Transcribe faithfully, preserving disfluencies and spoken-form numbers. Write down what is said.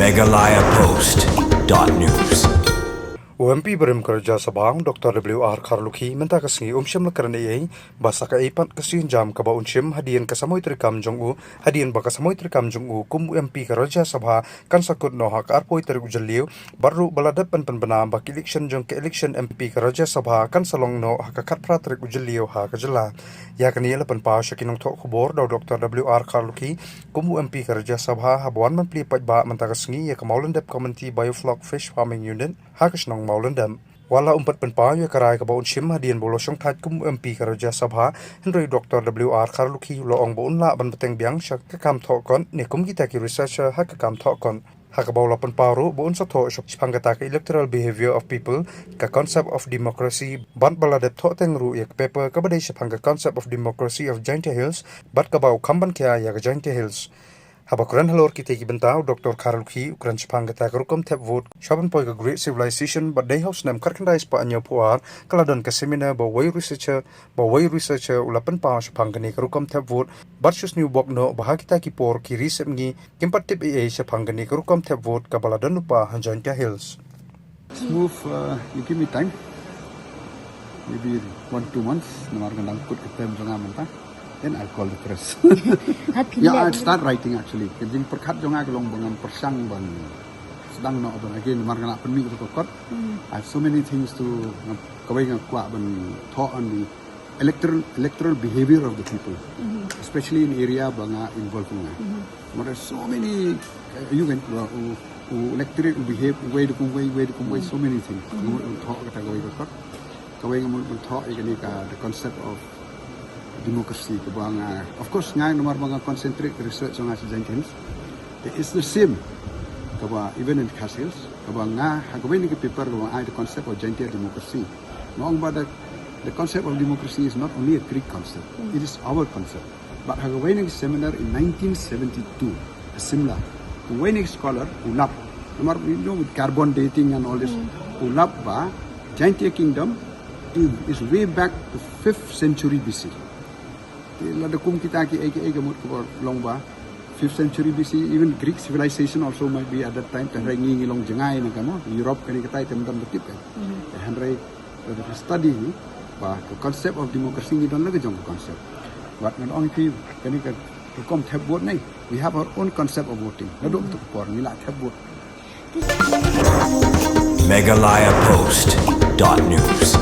Meghalaya Post dot news. U M P barim ka Rajya Sabha, Doctor W R Kharlukhi, mynta ka sngi um shym la kren ei ei ba sa kaei pat ka sienjam kaba un shim hadien ka samoi treikam jong u, hadien ba ka samoi treikam jong u kum u M P ka Rajya Sabha kan sa kut noh ha ka arphew tarik u Jylliew, bad ruh ba la dep pynbna ba ka election jong ka election M P ka Rajya Sabha kan sa long noh ha ka khatphra tarik u Jylliew ha ka jylla. Ïa kane la pynpaw sha ki nongthoh khubor da u Doctor W R Kharlukhi kum u M P ka Rajya Sabha haba wan ban plie paidbah mynta ka sngi ïa ka Mawlyndep Community Biofloc Fish Farming Unit ha ka shnong Mawlyndep. Wat la um pat pynpaw ïa ka rai kaba un shim hadien ba u la shongthait kum u M P ka Rajya Sabha, hynrei Doctor W R Kharlukhi u la ong ba un lah ban bteng biang sha ka kam thoh kot ne kum kita ki researcher ha ka kam thoh kot. Ha kaba u la pynpaw ruh ba un sa thoh shaphang kata ka electoral behavior of people, ka concept of democracy, bad ba la dep thoh teng ruh ïa ka paper kaba dei shaphang ka concept of democracy of Jaintia Hills, bad kaba u kham ban khia ïa ka Jaintia Hills. Haba kren halor kita ki bynta, u Doctor Kharlukhi u kren shaphang kata ka rukom thep vote sha ban poi ka Great Civilization, bad dei ha u snem khatkhyndai spah hynñiewphew ar ka la don ka seminar ba wei researcher, ba wei researcher u la pynpaw shaphang kane ka rukom thep vote, bad shu sniew bok noh ba ha kita ki por ki ri sepngi kim pat tip ei ei shaphang kane ka rukom thep vote kaba la don lypa ha Jaintia Hills. Let's move, uh, you give me time. Maybe one, two months, namar nga dang kut ka term jong nga mynta. Then I'll call the press. Hap ki Yeah, leh I'll start writing actually. Ka jingpyrkhat jong nga ka long ba ngan pyrshang ban sdang noh ban again, namar nga la pynmih ka kot. I have so many things to, kawei nga kwah ban thoh on the electoral, electoral behavior of the people, especially in area ba nga involved nga. But there's so many, uh, you can, uh, u, u electorate u behave, wei da kum wei, wei da kum wei, so many things. Nga mut ban thoh kata kawei ka kot. Kawei nga mut ban thoh ïa kane ka, the concept of democracy kaba nga, of course, nga namar ba nga concentrate research jong nga sha Jaintia Hills. It is the same kaba even in Khasi Hills, kaba nga ha kawei na ki paper kaba nga ai the concept of Jaintia democracy. Nga ong ba the, the concept of democracy is not only a Greek concept, it is our concept. But ha kawei na ki seminar in nineteen seventy-two, ha Shimla, kawei na ki scholar u lap, namar, you know, with carbon dating and all this, u lap ba Jaintia kingdom is, is way back to fifth century B C. Te lada kum kita ki ei ki ei ka mut kaba long ba fifth century B C, even Greek civilization also might be at that time, te hynrei ngi ngi long jngai na ka mo, Europe kane katai te ym don ba tip ka. Te hynrei lada ka study ngi ba ka concept of democracy ngi don la ka jong ka concept. Wat ngan ong ïa phi kane ka rukom thep vote ne, we have our own concept of voting. Naduh kata ka por ngi la thep vote. Meghalaya Post dot news.